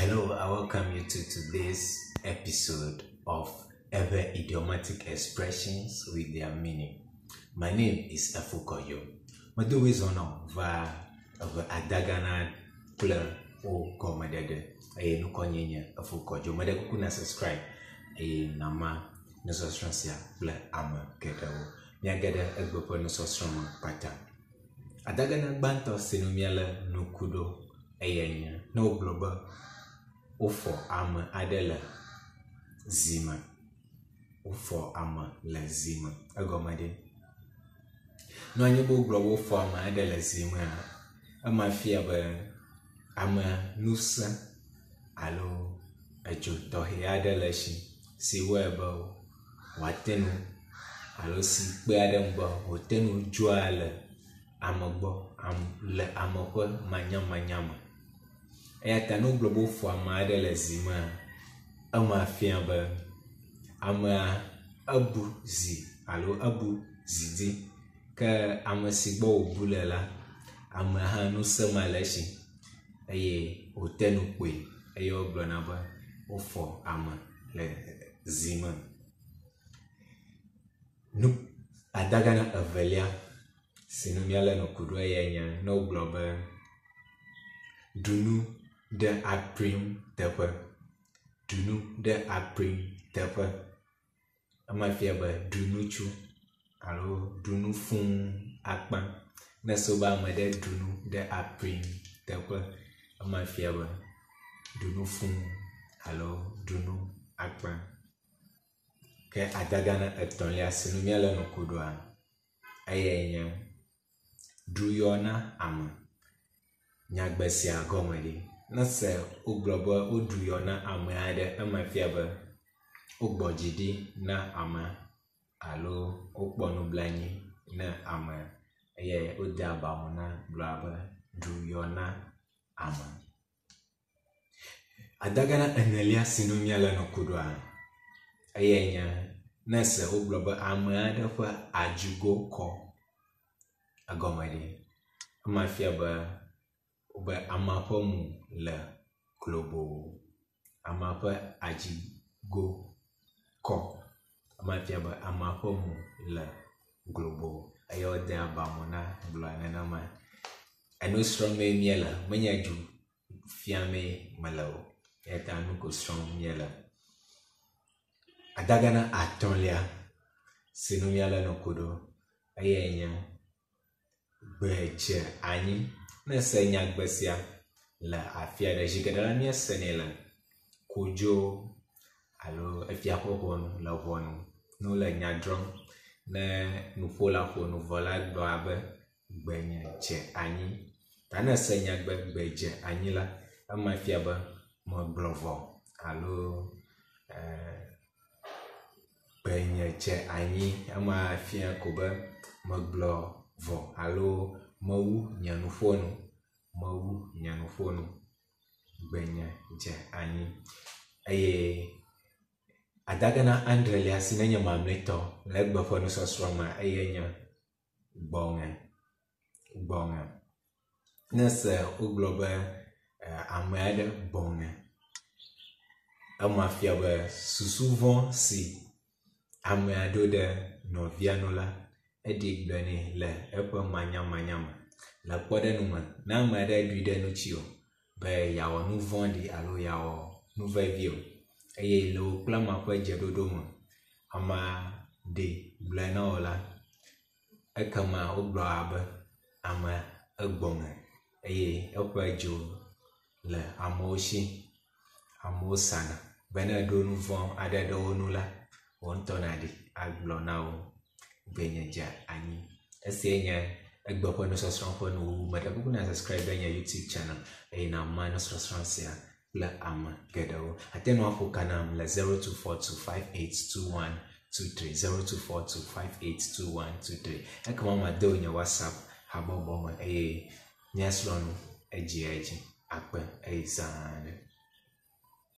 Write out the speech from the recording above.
Hello, I welcome you to today's episode of Ewe Idiomatic Expressions with Their Meaning. My name is Efukoyo. Medo wezɔnɔ va eʋe adagana kple wo gɔmeɖeɖe eye nukɔnye nye Efukoyo. Meɖe kuku na subscribe eye nama nusɔsrɔ̃ sia kple ame geɖewo. Míage ɖe egbe ƒe nusɔsrɔ̃ me kpata. Adagana gbãtɔ si nu míalé nuku ɖo eyae nye ne wogblɔ be wofɔ ame aɖe le zi me. Wofɔ ame le zi me. Egɔme ɖe? Ne wòanye be wogblɔ be wofɔ ame aɖe le zi mea, ema fia be amea ŋusẽ alo edzo tɔxɛ aɖe le esi si wɔe be wòate ŋu alo si kpea ɖe eŋu be wòte ŋu dzoa le ame gbɔ am le ame ƒe manyamanya me. Eya ta ne wogblɔ be wofɔ ame aɖe le zi mea, ema fia be amea ebu zi alo ebu zi dzi ke ame si gbɔ wòbu le la, amea hã ŋusẽ ma le esi eye wòte ŋu kpɔe eye wogblɔna be wofɔ ame le zi me. Nu adagana evelia si nu míalé ŋku ɖo eyae nye ne wogblɔ be ɖu nu ɖe akprim teƒe. Ɖu nu ɖe akprim teƒe. Ema fia be ɖu nu tsu alo ɖu nu fũu akpa. Ne ese be ame ɖe ɖu nu ɖe akprim teƒe, ema fia be ɖu nu fũu alo ɖu nu akpa. Ke adagana etɔ̃lia si nu míalé ŋku ɖoa, eyae nye ɖu yɔ na ame. Nyagbe sia gɔme ɖe? Ne ese wogblɔ be woɖu yɔ na ame aɖe, ema fia be wogbɔ dzi ɖi na amea alo wokpɔ nublanui na amea eye wode abaŋu na gblɔa be ɖu yɔ na ame. Adagana enelia si nu míalé ŋku ɖoa, eyae nye ne ese wogblɔ be ame aɖe ƒe adzigo kɔ. Egɔme ɖe? Ema fia be be amea ƒe mo le kloboo. Amea ƒe adzigo kɔ. Ema fia be amea ƒe mo le globoo eye wode aba mo na gblɔa nenema. Enu srɔ̃mee míele, menye du fiamee mele o. Eya ta nu ko srɔ̃m míele. Adagana atɔ̃lia si nu míalé ŋku ɖo eyae nye gbe dze anyi. Ne ese nyagbe sia le afi aɖe, zi geɖe la míesenɛ le kodzo alo efia ƒe ʋɔnu le ʋɔnu ne wole nya drɔ̃m. Ne nuƒola ƒo nu vɔ la egblɔa be gbenye dze anyi. Ta ne ese nyagbe gbe dze anyi la, ema fia be megblɔ vɔ alo gbenye dze anyi. Ema fia ko be megblɔ vɔ alo mewu nye nuƒo nu. Mewu nye nuƒo nu. Gbenye dze anyi. Eye adagana adrelia si nenye mamlɛtɔ le egbe ƒe nusɔsrɔ̃ me eye nye gbɔŋe. Gbɔŋe. Ne ese wogblɔ be ame aɖe gbɔŋe, ema fia be susu vɔ̃ si amea ɖo ɖe nɔvia nu la, eɖi gblɔe nɛ le eƒe manyamanya me. Le kpɔɖeŋu me, ne ame aɖe ɖui ɖe ŋutiwò be yeawɔ nu vɔ̃ɖi alo yeawɔ nu vevi o eye le wò kple amea ƒe dzeɖoɖo me, amea ɖi gblɔe na wò la, ekema wogblɔa be amea egbɔŋe eye eƒe dzo le amewo si. Amewo sana be ne eɖo nu vɔ̃ aɖe ɖe wo ŋu la, wò ŋutɔ nàɖi agblɔ na wo gbenye dze anyi. Esiae nye egbe ƒe nusɔsrɔ̃ ƒe nuwuwu. Meɖe kuku na subscribe ɖe nye YouTube channel eye nàma nusɔsrɔ̃ sia kple ame geɖewo. Ate ŋu aƒo ka nam le 0242582123 0242582123. Ekema made wò nye WhatsApp habɔbɔ me eye míasrɔ̃ nu edziedzi akpe eye zã ɖe.